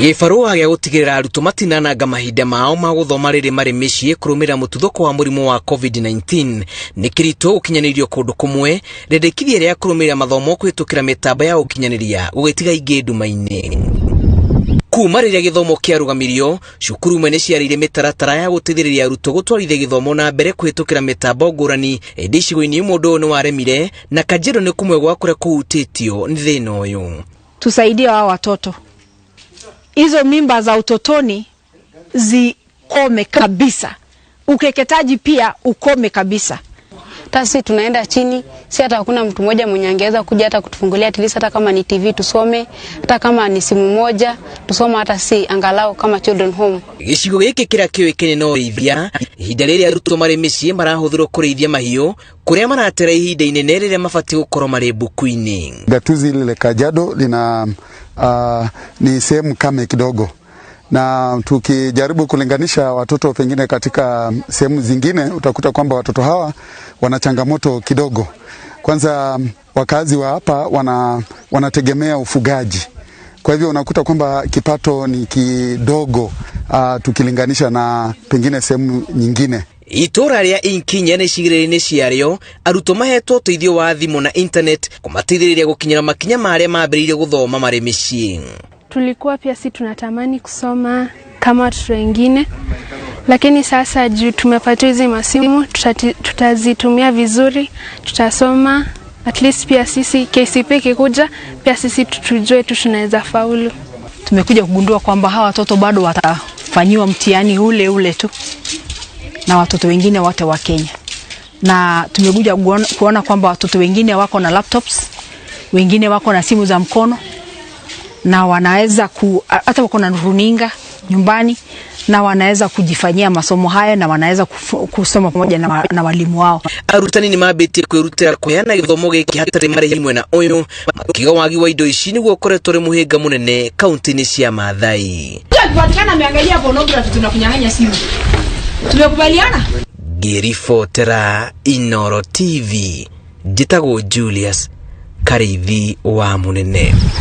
Gĩbarũa gĩa gũtigĩrĩra arutwo matinananga mahinda mao ma gũthoma rĩrĩ marĩ mĩciĩ kũrũmĩrĩra mũtuthũko wa mũrimũ wa COVID-19 nĩ kĩritũ gũkinyanĩrio kũndũ kũmwe, rĩendekithia rĩa kũrũmĩrĩra mathomo kũhĩtũkĩra mĩtambo ya ũkinyanĩria gũgĩtiga ingĩ nduma-inĩ. Kuma rĩrĩa gĩthomo kĩarũgamirio, cukuru imwe nĩ ciarĩire mĩtaratara ya gũteithĩrĩria arutwo gũtwarithia gĩthomo na mbere kũhĩtũkĩra mĩtambo ngũrani, ĩndĩ icigo-inĩ imwe ũndũ ũyũ nĩ waremire na Kajiado nĩ kũmwe gwa kũrĩa kũhutĩtio nĩ thĩna ũyũ. Tusaidie hao watoto, hizo mimba za utotoni zikome kabisa, ukeketaji pia ukome kabisa. Hata sisi tunaenda chini, si hata hakuna mtu mmoja mwenye angeweza kuja hata kutufungulia at least hata kama ni TV tusome, hata kama ni simu moja tusome, hata si angalau kama children home. Gĩcigo gĩkĩ kĩrĩa kĩũĩkaine na ũrĩithia, ihinda rĩrĩa arutwo marĩ mĩciĩ marahũthĩrwo kũrĩithia mahiũ kũrĩa maratera ihinda inene rĩrĩa mabatiĩ gũkorwo marĩ mbuku-inĩ. Gatuzi hili la Kajiado lina ni sehemu kame kidogo, na tukijaribu kulinganisha watoto pengine katika sehemu zingine utakuta kwamba watoto hawa wana changamoto kidogo. Kwanza wakazi wa hapa wanategemea ufugaji, kwa hivyo unakuta kwamba kipato ni kidogo tukilinganisha na pengine sehemu nyingine. Itũra rĩa Inkinya na icigĩrĩra-inĩ ciarĩo arutwo mahetwo ũteithio wa thimũ na internet kũmateithĩrĩria gũkinyĩra makinya marĩa mambĩrĩirie gũthoma marĩ mĩciĩ. Tulikuwa pia si tunatamani kusoma kama watoto wengine, lakini sasa juu tumepatiwa hizi masimu tutazitumia vizuri, tutasoma at least pia sisi KCPE ikikuja pia sisi tujue tu tunaweza faulu. Tumekuja kugundua kwamba hawa watoto bado watafanyiwa mtihani ule ule tu na watoto wengine wote wa Kenya, na tumekuja kuona kwamba watoto wengine wako na laptops, wengine wako na simu za mkono na wanaweza hata wako na runinga nyumbani na wanaweza kujifanyia masomo hayo na wanaweza kusoma pamoja na walimu wao. Arutani nĩ mambĩtie kwĩrutĩra kũheana gĩthomo gĩkĩ hatarĩ marĩhi mwena ũyũ, makiuga wagi wa indo ici nĩguo ũkoretwo ũrĩ mũhĩnga mũnene kaunti-inĩ cia Maathai. Akipatikana ameangalia pornography, tunakunyang'anya simu. Tumekubaliana? Ngĩribotera Inoro TV, njĩtagwo Julius Karithi wa Mũnene.